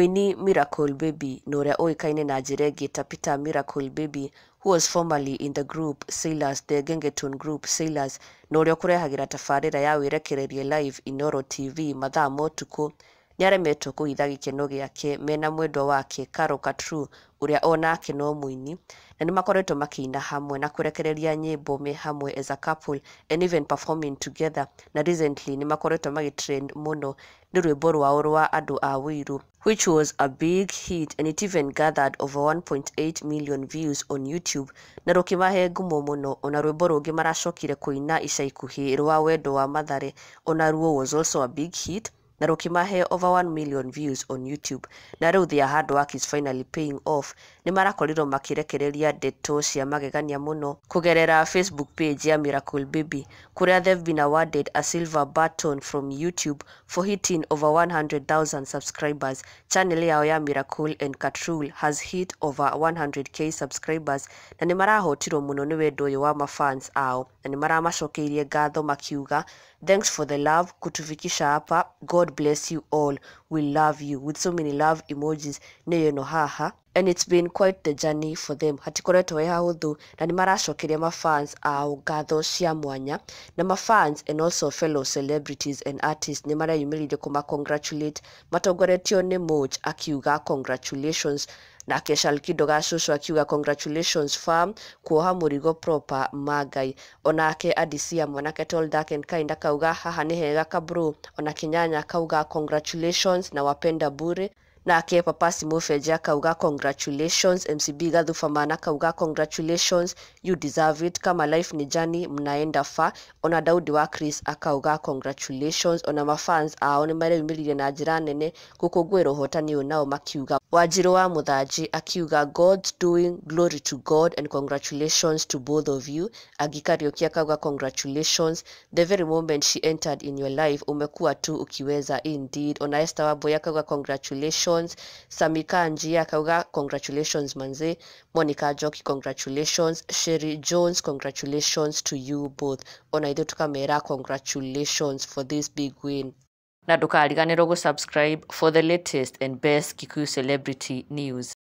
Mũini Miracle Baby na ũrĩa ũĩkaine na njĩra ĩngĩ ta Peter Miracle Baby, who was formerly in the group Sailors, the Gengetone group Sailors, na ũrĩa ũkũrehagĩra tabarĩra ya wĩrekererie live Inooro TV mathaa ma ũtukũ, nĩaremetwo kũhitha gĩkeno gĩake mena mwendwa wake Carol Katru, ũrĩa onake no mũini, na nĩmakoretwo makĩina hamwe na kũrekereria nyĩmbo me hamwe as a couple and even performing together. Na recently nĩmakoretwo magĩtrend mũno nĩ rwĩmbo rwao rwa Andũ a Wĩiru, which was a big hit and it even gathered over 1.8 million views on YouTube, na rũkĩmahe ngumo mũno. Ona rwĩmbo rũngĩ maracokire kũina ica ikuhĩ rwa Wendo wa Mathare, onaruo was also a big hit na rũkĩmahe over 1 million views on YouTube. Na rĩu their hard work is finally paying off. Nĩ marakorirwo makĩrekereria ndeto cia magegania mũno kũgerera Facebook page ya Miracle Baby, kũrĩa they've been awarded a silver button from YouTube for hitting over 100,000 subscribers. Channel yao ya Miracle and Katrul has hit over 100K subscribers, na nĩ marahotirwo mũno nĩ wendo ũyũ wa mafans ao, na nĩ maramacokeirie ngatho makiuga, "Thanks for the love kutufikisha hapa. God bless you all. We love you," with so many love emojis. Nĩyo ĩno haha. And it's been quite the journey for them. Hatikoretwo he hahũthũ, na nĩ maracokeria mafans ao ngatho cia mwanya, na mafans and also fellow celebrities and artists nĩ mareyumĩririe kũma congratulate, matongoretio nĩ Moj akiuga "Congratulations", nake Shalkido Gacũcũ akiuga, "Congratulations fam, kuoha mũrigo proper mangai." Onake Adisia, mwanake tall, dark and kind, akauga, "Haha nĩ hega kabro." Ona Kinyanya akauga, "Congratulations na wapenda bure." Nake Papasi Mufeje akauga, "Congratulations." MCB Gathufamana akauga, "Congratulations, you deserve it. Kama life ni journey, mnaenda far." Ona Daudi wa Chris akauga, "Congratulations." Ona mafans ao nĩ mareyumĩririe na njĩra nene gũkũngũĩra ũhotani ũyũ, nao makiuga, Wanjirũ wa Mũthanji akiuga, "God's doing, glory to God and congratulations to both of you." Agi Kariuki akauga, "Congratulations, the very moment she entered in your life, umekuwa tu ukiweza indeed." Ona Esther Wambui akauga, "Congratulations." Sami Kanji akauga, "Congratulations manze." Monica Njoki, "Congratulations." Sherry Jones, "Congratulations to you both." Ona ithuĩ tukamera congratulations for this big win, na ndũkariganĩrwo gũsubscribe for the latest and best Kikuyu celebrity news.